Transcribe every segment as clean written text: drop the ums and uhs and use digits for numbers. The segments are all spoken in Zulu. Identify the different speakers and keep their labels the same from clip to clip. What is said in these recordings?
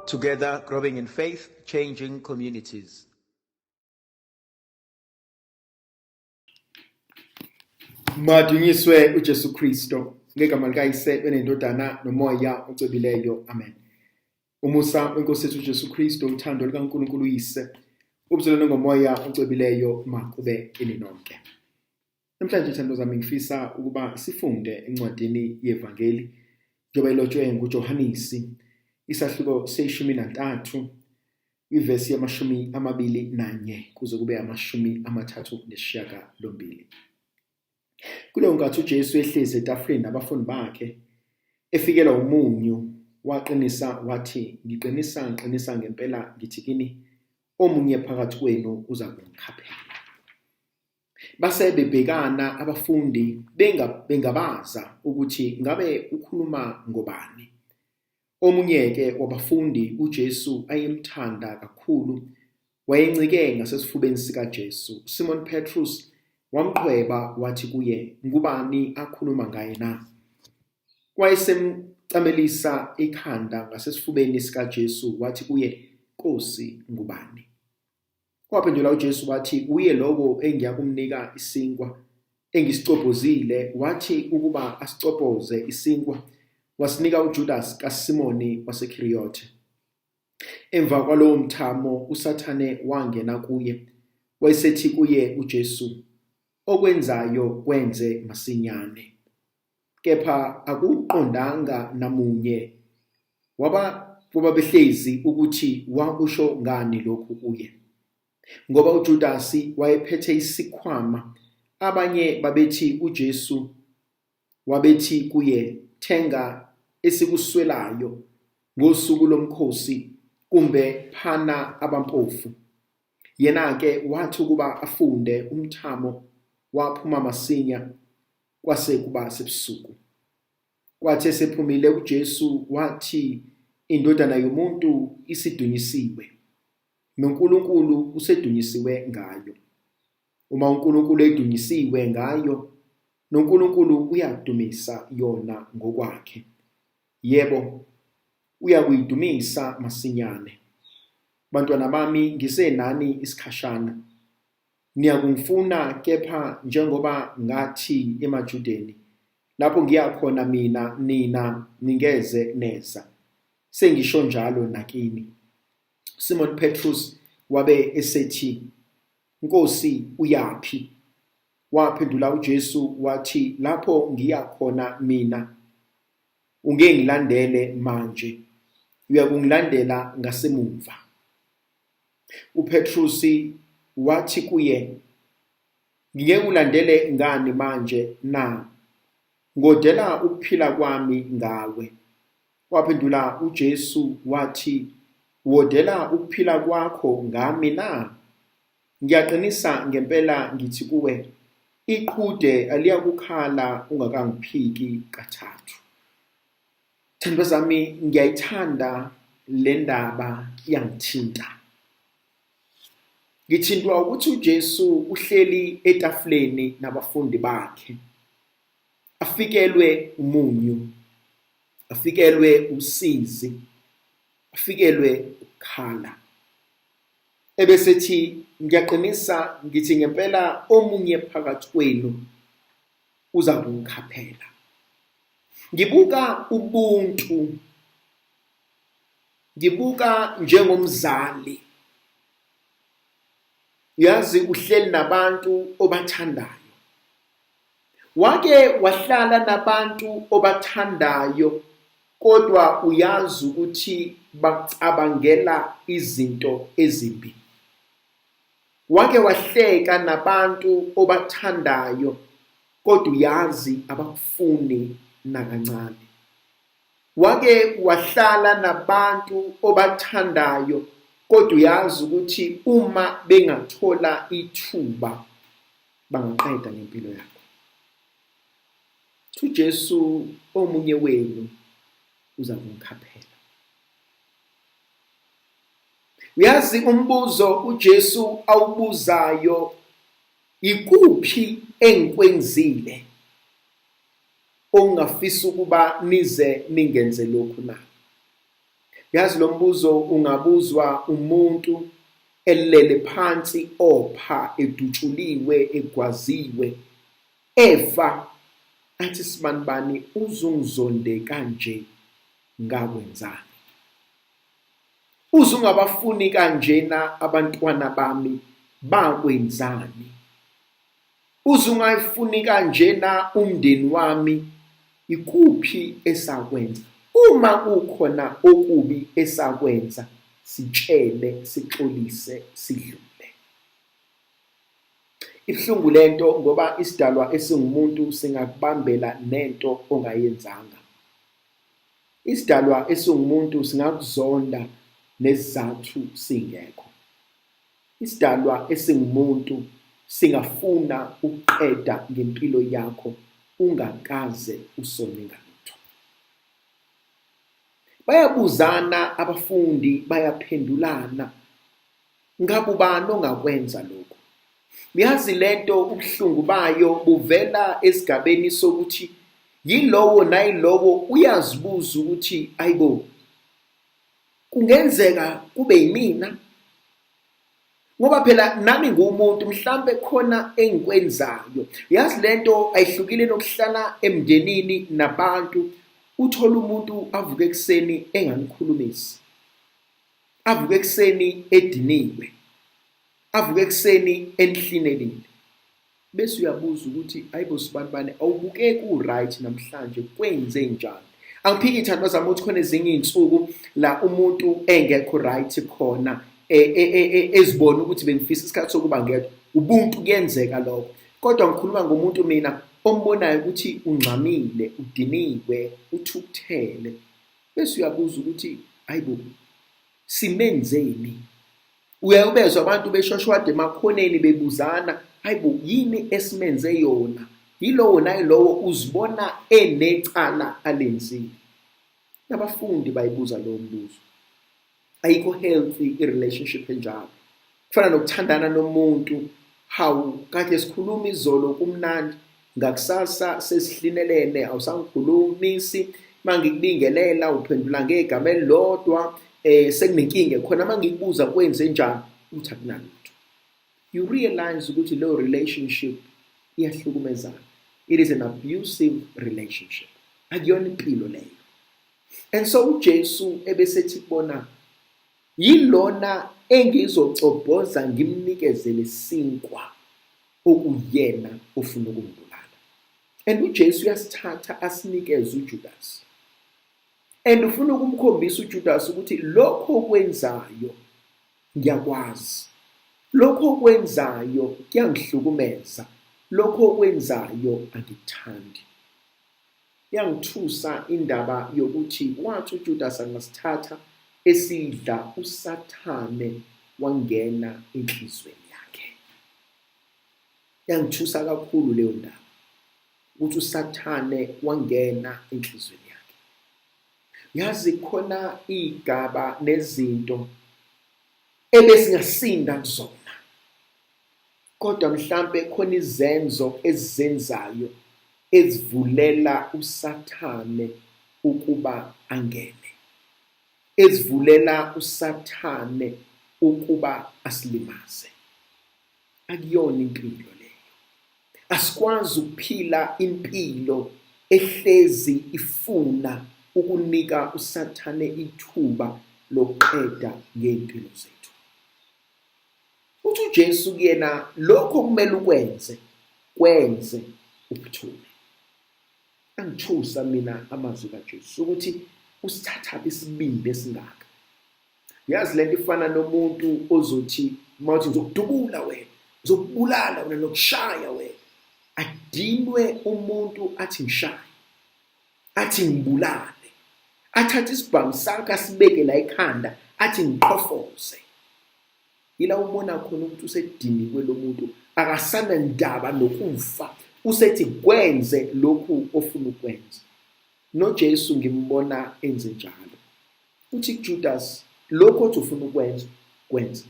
Speaker 1: Together, growing in faith, changing communities.
Speaker 2: Madunyiswe uJesu Kristo ngegama likaYise benendodana noMoya ocwebileyo. Amen. Umusa wenkosi yethu uJesu Kristo, uthando likaNkulunkulu uYise, ubuzalwane ngoMoya ocwebileyo makube kini nonke. Namhlanje thando zami ngifisa ukuba sifunde encwadini yeVangeli njengoba ilotshwe nguJohanisi isahluko seshumi nantathu ivesi yamashumi amabili nanye kuze kube 38. Kuleyo nkathi uJesu ehlezi etafuleni nabafundi bakhe efikelwa umunyu waqinisa wathi, ngiqinisa ngiqinisa ngempela ngithi kini, omunye phakathi kwenu uza kungikhaphela. Base bebhekana abafundi bengabaza ukuthi ngabe ukhuluma ngobani. Omunye-ke wabafundi uJesu ayemthanda kakhulu wayencike ngasesifubeni sikaJesu. Simon Petrus wamqhweba wathi kuye, ngubani akhuluma ngaye na? Wayesemcamelisa ikhanda ngasesifubeni sikaJesu wathi kuye, Nkosi, ngubani? Waphendula uJesu wathi, uye lowo engiyakumnika isinkwa engisicobhozile. Wathi ukuba asicobhoze isinkwa, wasinika uJudas kaSimoni waseKiriyothe. Emva kwalowo mthamo uSathane wangena kuye, wayesethi kuye uJesu, okwenzayo kwenze masinyane. Kepha akuqondanga namunye wababehlezi ukuthi wakusho ngani lokhu kuye. Ngoba uJudasi wayephethe isikhwama, abanye babethi uJesu wabethi kuye, thenga esikuswelayo ngosuku lomkhosi, kumbe phana abampofu. Yena-ke wathi ukuba afunde umthamo, waphuma masinya, kwase kuba sebusuku. Kwathi esephumile uJesu wathi, iNdodana yomuntu isidunyisiwe, noNkulunkulu usedunyisiwe ngayo. Uma uNkulunkulu edunyisiwe ngayo, noNkulunkulu uyakudumisa yona ngokwakhe. Yebo, uyakuyidumisa masinyane. Bantwana bami, ngisenani isikhashana. Niyakungifuna, kepha njengoba ngathi emaJudeni, lapho ngiya khona mina, nina ningeze neza. Sengisho njalo nakini. Simon Petrus wabe esethi, Nkosi, uyaphi? Waphendula uJesu wathi, lapho ngiya khona mina, ungengilandele manje, uyakungilandela ngasemumva. uPetrusi wathi kuye, ngingeke ulandele ngani manje na? Ngodela ukuphila kwami ngawe. Waphendula uJesu wathi, wodela ukuphila kwakho ngami na? Ngiyaqinisa ngempela ngithi kuwe, iqhude aliyakukhala ungakangiphiki kathathu. Thandwa zami, ngiyayithanda le ndaba, iyangithinta. Ngithintwa ukuthi uJesu uhleli etafuleni nabafundi bakhe. Afikelwe umunyu, afikelwe usizi, afikelwe ukukhala. Ebesethi ngiyaqinisa ngithi ngempela omunye phakathi kwenu uza kungikhaphela. Ngibuka ubuntu, ngibuka njengomzali. Yazi uhleli nabantu obathandayo. Wake wahlala nabantu obathandayo kodwa uyazi ukuthi bakucabangela izinto ezimbi. Wake wahleka nabantu obathandayo kodwa uyazi abakufuni nakancane. Wake wahlala nabantu obathandayo kodwa uyazi ukuthi uma bengathola ithuba bangaqeda ngempilo yakho. UJesu omunye wenu uza kungikhaphela. Uyazi umbuzo uJesu awubuzayo, ikuphi engikwenzile ongafisa ukuba nize ningenze lokhu na? Yazi lo mbuzo ungabuzwa umuntu elele phansi opha edutshuliwe egwaziwe efa athi sibanibani uzungizonde kanje ngakwenzani uzungabafuni kanjena abantwana bami bakwenzani uzungayifuni kanjena umndeni wami ikuphi esakwenza uma kukhona okubi esakwenza sitshele sixolise sidlule Ibuhlungu lento ngoba isidalwa esingumuntu singakubambela nento ongayenzanga. Isidalwa esingumuntu singakuzonda nesizathu singekho. Isidalwa esingumuntu singafuna ukuqeda ngempilo yakho ungakaze usone ngalutho. Bayabuzana abafundi bayaphendulana Ngabe ubani ongakwenza lokhu? Uyazi lento ubuhlungu bayo buvela esigabeni sokuthi yilowo nayilowo uyazibuza ukuthi ayibo kungenzeka kube yimina ngoba phela nami ngumuntu mhlambe khona engikwenzayo yazi lento ayihlukile nokuhlala emndenini nabantu uthola umuntu avuke ekuseni enganikhulumisi avuke ekuseni ediniwe avuke ekuseni enhlinelile bese uyabuza ukuthi ayibo sibanibani awubukeki u-right namhlanje kwenze njani angiphiki ithandwa zami ukuthi khona ezinye iy'nsuku la umuntu engekho right khona e, e, e, ezibona ukuthi bengifisa isikhathi sokuba ngedwa ubuntu kuyenzeka lokho kodwa ngikhuluma ngomuntu mina ombonayo ukuthi ungxamile udiniwe uthukuthele bese uyabuza ukuthi hayibo simenzeni uyaye ubezwa abantu beshoshwade emakhoneni bebuzana hayibo yini esimenze yona yilowo nayilowo uzibona enecala alenzile nabafundi bayibuza lowo mbuzo ayikho healthy i-relationship enjalo kufana nokuthandana nomuntu hawu kade sikhuluma izolo kumnandi ngakusasa sesihlinelene awusangikhulumisi mangikubingelela uphendula ngegama elilodwa eh sekunenkinga khona mangikubuza kwenze njani uthi akunalutho you realize ukuthi leyo relationship iyahlukumezana it is an abusive relationship akuyona impilo leyo And so uJesu ebesethi kubona yilona engizocobhoza ngimnikezele sinkwa okuyena ofuna ukungibulala. And uJesu uyasithatha asinikeze uJudas. And ufuna ukumkhombisa uJudas ukuthi lokho okwenzayo ngiyakwazi. Lokho okwenzayo kuyangihlukumeza. Lokho okwenzayo angikuthandi. Yangithusa indaba yokuthi wathi uJudas angasithatha esidla uSathane wangena enhliziyweni yakhe. Yangithusa kakhulu leyo ndaba ukuthi uSathane wangena enhliziyweni yakhe. Yazi khona igaba nezinto ebesingasinda kuzona kodwa mhlampe khona izenzo esizenzayo ezivulela uSathane ukuba angene, ezivulela uSathane ukuba asilimaze. Akuyona impilo leyo. Asikwazi ukuphila impilo ehlezi ifuna ukunika uSathane ithuba lokuqeda ngey'mpilo zethu. Uthi uJesu kuyena lokho okumele ukwenze kwenze uphuthume. Angithusa mina amazwi kaJesu ukuthi usithathaphi isibindi esingaka. Yazi lento ifana nomuntu ozothi uma uthi ngizokudubula wena, ngizokubulala wena nokushaya wena. Adinwe umuntu athi ngishaye, athi ngibulale, athathe isibhamu sakhe asibeke la ekhanda athi ngiqhofoze. Yila ubona khona ukuthi usediniwe lo muntu akasanandaba nokufa usethi kwenze lokhu ofuna ukwenza noJesu ngimbona enze njalo uthi kuJudas lokhu othi ufuna ukwenza kwenze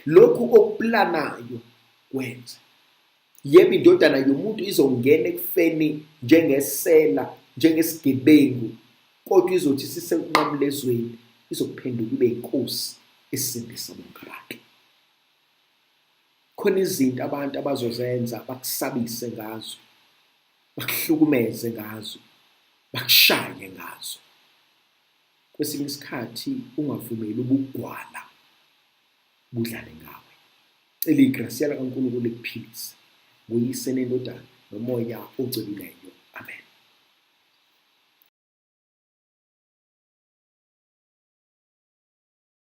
Speaker 2: lokhu okuplanayo kwenze yebo indodana yomuntu izongena ekufeni njengesela njengesigebengu Kodwa izothi sisenqamulezweni izokuphenduka ibe inkosi esindisa bonke abantu. Khona izinto abantu abazozenza bakusabise ngazo, bakuhlukumeze ngazo, bakushaye ngazo. Kwesinye isikhathi ungavumeli ubugwala budlale ngawe. Cela igrasiya likaNkulunkulu likuphilise ngoYise neNdodana noMoya oCwebileyo.